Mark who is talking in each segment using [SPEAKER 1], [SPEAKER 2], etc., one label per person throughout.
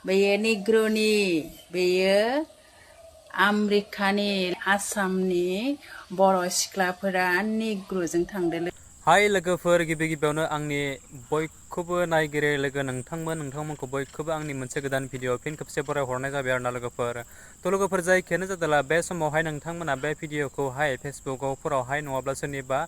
[SPEAKER 1] बेयो नेग्र'नि बेयो आमेरिकानि आसामनि बर' सिख्लाफोरा नेग्र'जों थांदों।
[SPEAKER 2] हाय लोगोफोर, गिबि गिबियावनो आंनि बयखौबो नायगिरि लोगो नोंथांमोनखौ बयखौबो आंनि मोनसे गोदान भिडिअ फिन खेबसे बरायहरनाय जाबाय आरोना लोगोफोर। थ' लोगोफोर जायखियानो जादोंला बे समावहाय नोंथांमोना बे भिडिअखौहाय फेसबुकफोरावहाय नङाब्ला सोरनिबा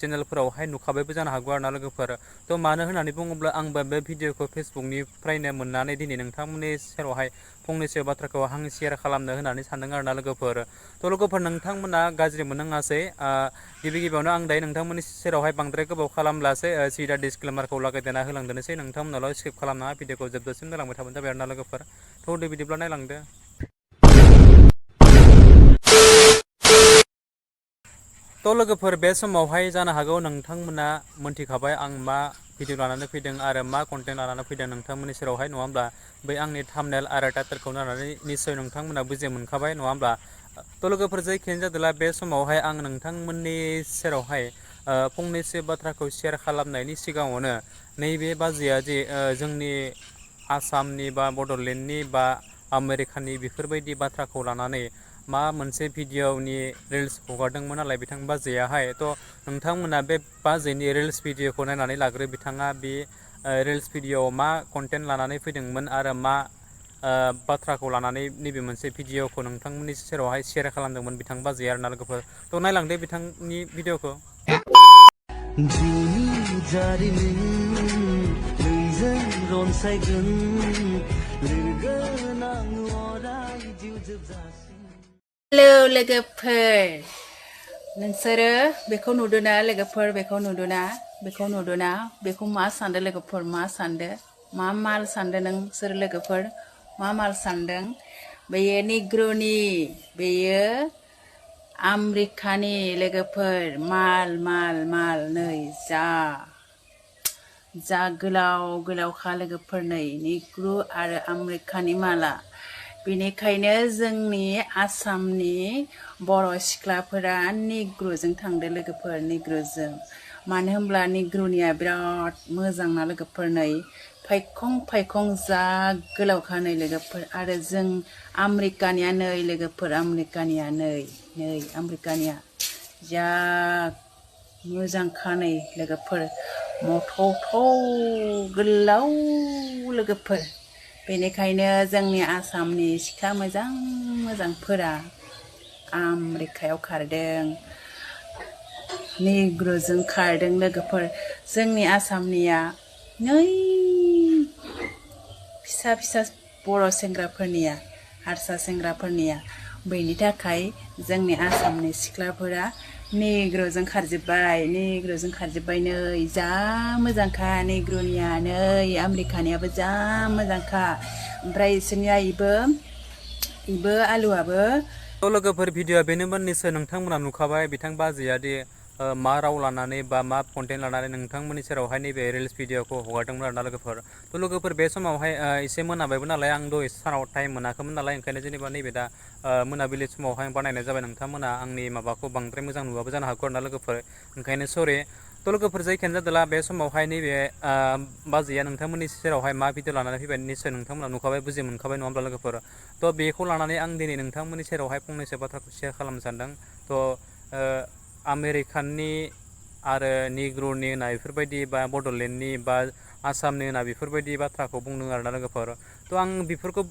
[SPEAKER 2] चेनेलफोरावहाय नुखाबायबो जानो हागौ आरोना लोगोफोर। थ' मानो होननानै बुङोब्ला आंबो बे भिडिअखौ फेसबुकनिफ्रायनो मोननानै दिनै नोंथांमोननि सेरावहाय फंनैसो बाथ्राखौ आं शेयार खालामनो होननानै सानदों आरोना लोगोफोर। थ' लोगोफोर नोंथांमोना गाज्रि मोननाङासै। गिबि गिबियावनो आं दायो नोंथांमोननि सेरावहाय बांद्राय गोबाव खालामब्लासो सिदा डिसक्लेमारखौ लागायदेरना होलांदोनोसै। नोंथांमोनाल' स्किप खालामनाङा, भिडिअखौ जोबजासिम नायलांबाय थाबानो जाबाय आरोना लोगोफोर। थ' दे बिदिब्ला नायलांदो। थ' लोगोफोर बे समावहाय जानो हागौ नोंथांमोना मोनथिखाबाय आं मा भिडिअ लानानै फैदों आरो मा कन्टेन्ट लानानै फैदों नोंथांमोननि सेरावहाय, नङा होमब्ला? बै आंनि थाम्बनेल आरो टाइटेलखौ नायनानै निस्सय नोंथांमोना बुजि मोनखाबाय, नङा होमब्ला? थ' लोगोफोर जायखियानो जादोंला बे समावहाय आं नोंथांमोननि सेरावहाय फंनैसो बाथ्राखौ शेयार खालामनायनि सिगाङावनो नैबे बाजैया जे जोंनि आसामनि बा बड'लेण्डनि बा आमेरिकानि बेफोरबायदि बाथ्राखौ लानानै मा मोनसे भिडिअनि रिल्स हगारदोंमोन नालाय बिथां बाजैयाहाय। थ' नोंथांमोना बे बाजैनि रिल्स भिडिअखौ नायनानै लाग्रो। बिथाङा बे रिल्स भिडिअआव मा कन्टेन्ट लानानै फैदोंमोन आरो मा बाथ्राखौ लानानै नैबे मोनसे भिडिअखौ नोंथांमोननि सेरावहाय शेयार खालामदोंमोन बिथां बाजैया आरोना लोगोफोर। थ' नायलांदो बिथांनि भिडिअखौ।
[SPEAKER 1] हेलौ लोगोफोर, नोंसोरो बेखौ नुदोंना लोगोफोर? बेखौ नुदोंना? बेखौ मा सानदों लोगोफोर? मा सानदों? मा माल सानदों नोंसोर लोगोफोर? मा माल सानदों? बेयो नेग्र'नि बेयो आमेरिकानि लोगोफोर माल नै जा गोलाव गोलावखा लोगोफोर, नै नेग्र' आरो आमेरिकानि माला। बेनिखायनो जोंनि आसामनि बर' सिख्लाफोरा नेग्र'जों थांदों लोगोफोर, नेग्र'जों। मानो होनब्ला नेग्र'निया बिराद मोजांना लोगोफोर, नै फायखं जा गोलावखा नै लोगोफोर। आरो जों आमेरिकानिया नै लोगोफोर, आमेरिकानिया जा मोजांखा नै लोगोफोर, मथ'थ' गोलाव लोगोफोर। बेनिखायनो जोंनि आसामनि सिख्ला मोजांफोरा आमेरिकायाव खारदों, नेग्र'जों खारदों लोगोफोर। जोंनि आसामनिया नै फिसा बर' सेंग्राफोरनिया, हारसा सेंग्राफोरनिया। बेनि थाखाय जोंनि आसामनि सिख्लाफोरा नेग्र'जों खारजोब्बाय नै जा मोजांखा नेग्र'निया, नै आमेरिकानियाबो जा मोजांखा। ओमफ्राय बिसोरनिया इबो आलुआबो।
[SPEAKER 2] थ' लोगोफोर भिडिअआ बेनोमोन। निस्सय नोंथांमोना नुखाबाय बिथां बाजैया दि मा राव लानानै बा मा कन्टेन्ट लानानै नोंथांमोननि सेरावहाय नैबे रिल्स भिडिअखौ हगारदोंमोन आरोना लोगोफोर। थ' लोगोफोर बे समावहाय एसे मोनाबायबो नालाय, आं दहाय सानाव टाइम मोनाखैमोन नालाय, ओंखायनो जेनेबा नैबे दा मोनाबिलि समावहाय बानायनाय जाबाय। नोंथांमोना आंनि माबाखौ बांद्राय मोजां नुवाबो जानो हागौ आरोना लोगोफोर, ओंखायनो सरि। थ' लोगोफोर जायखियानो जादोंला बे समावहाय नैबे बाजैया नोंथांमोननि सेरावहाय मा भिडिअ लानानै फैबाय निस्सय नोंथांमोना नुखाबाय, बुजि मोनखाबाय, नङा होमब्ला लोगोफोर? थ' बेखौ लानानै आं दिनै नोंथांमोननि सेरावहाय फंनैसो बाथ्राखौ शेयार खालामनो सानदों। थ' आमेरिकानि आरो नेग्र'नि होनना बेफोरबायदि बा बड'लेण्डनि बा आसामनि होनना बेफोरबायदि बाथ्राखौ बुंदों आरोना लोगोफोर। थ' आं बेफोरखौ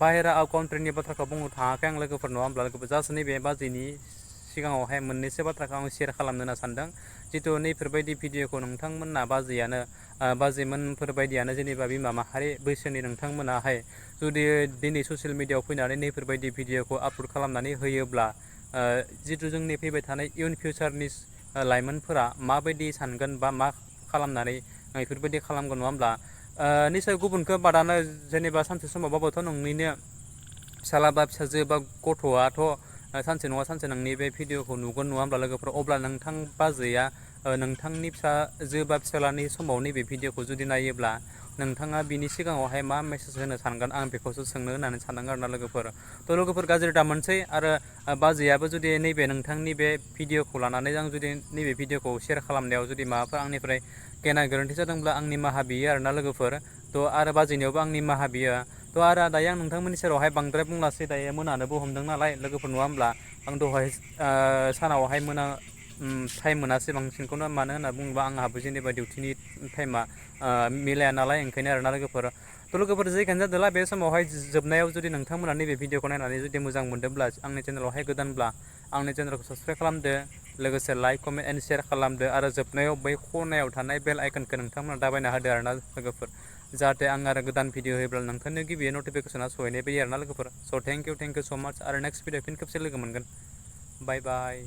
[SPEAKER 2] बाहेरा काउन्ट्रिनि बाथ्राखौ बुंनो थाङाखै आं लोगोफोर, नङा होमब्ला लोगोफोर? जास्ट नैबे बाजैनि सिगाङावहाय मोननैसो बाथ्राखौ आं शेयार खालामनो होनना सानदों। जितु नैफोरबायदि भिडिअखौ नोंथांमोना बाजैमोनफोरबायदियानो जेनेबा बिमा माहारि बैसोनि नोंथांमोनाहाय जुदि दिनै ससियेल मिडियाआव फैनानै नैफोरबायदि भिडिअखौ आपल'ड खालामनानै होयोब्ला जितु जोंनि फैबाय थानाय इयुन फिउचारनि लाइमोनफोरा माबायदि सानगोन बा मा खालामनानै बेफोरबायदि खालामगोन, नङा होमब्ला? निस्सय गुबुनखौ बादानो जेनेबा सानसे समावबाबोथ' नोंनिनो फिसाला बा फिसाजो बा गथ'आथ' सानसे नङा सानसे नोंनि बे भिडिअखौ नुगोन, नङा होमब्ला लोगोफोर? अब्ला नोंथां बाजैया नोंथांनि फिसाजो बा फिसालानि समाव नैबे भिडिअखौ जुदि नायोब्ला नोंथाङा बिनि सिगाङावहाय मा मेसेज होनो सानगोन आं बेखौसो सोंनो होननानै सानदों आरोना लोगोफोर। थ' लोगोफोर गाज्रि दा मोनसै आरो बाजैयाबो जुदि नैबे नोंथांनि बे भिडिअखौ लानानै आं जुदि नैबे भिडिअखौ शेयार खालामनायाव जुदि माबाफोर आंनिफ्राय गेना गोरोन्थि जादोंब्ला आंनि निमाहा बियो आरोना लोगोफोर। थ' आरो बाजैनियावबो आं निमाहा बियो। थ' आरो दायो आं नोंथांमोननि सेरावहाय बांद्राय बुंलासै, दायो मोनानोबो हमदों नालाय लोगोफोर, नङा होमब्ला? आं दहाय सानावहाय टाइम मोनासै बांसिनखौनो, मानो होनना बुङोबा आंहाबो जेनेबा डिउटिनि टाइमा मिलाया नालाय, ओंखायनो आरोना लोगोफोर। थ' लोगोफोर जेखियानो जादोंला बे समावहाय जोबनायाव जुदि नोंथांमोना नैबे भिडिअखौ नायनानै जुदि मोजां मोनदोंब्ला आंनि चेनेलावहाय गोदानब्ला आंनि चेनेलखौ साबस्क्राइब खालामदो, लोगोसे लाइक कमेन्ट एन्ड शेयार खालामदो आरो जोबनायाव बै खनायाव थानाय बेल आइकनखौ नोंथांमोना दाबायना होदो आरोना लोगोफोर, जाहाथे आं आरो गोदान भिडिअ होयोब्ला नोंथांनो गिबियै नटिफिकेसना सहैनाय बायदि आरोना लोगोफोर। स' थेंक इउ स' माच आरो नेक्स्ट भिडिअ फिन खेबसे लोगो मोनगोन। बाय बाय।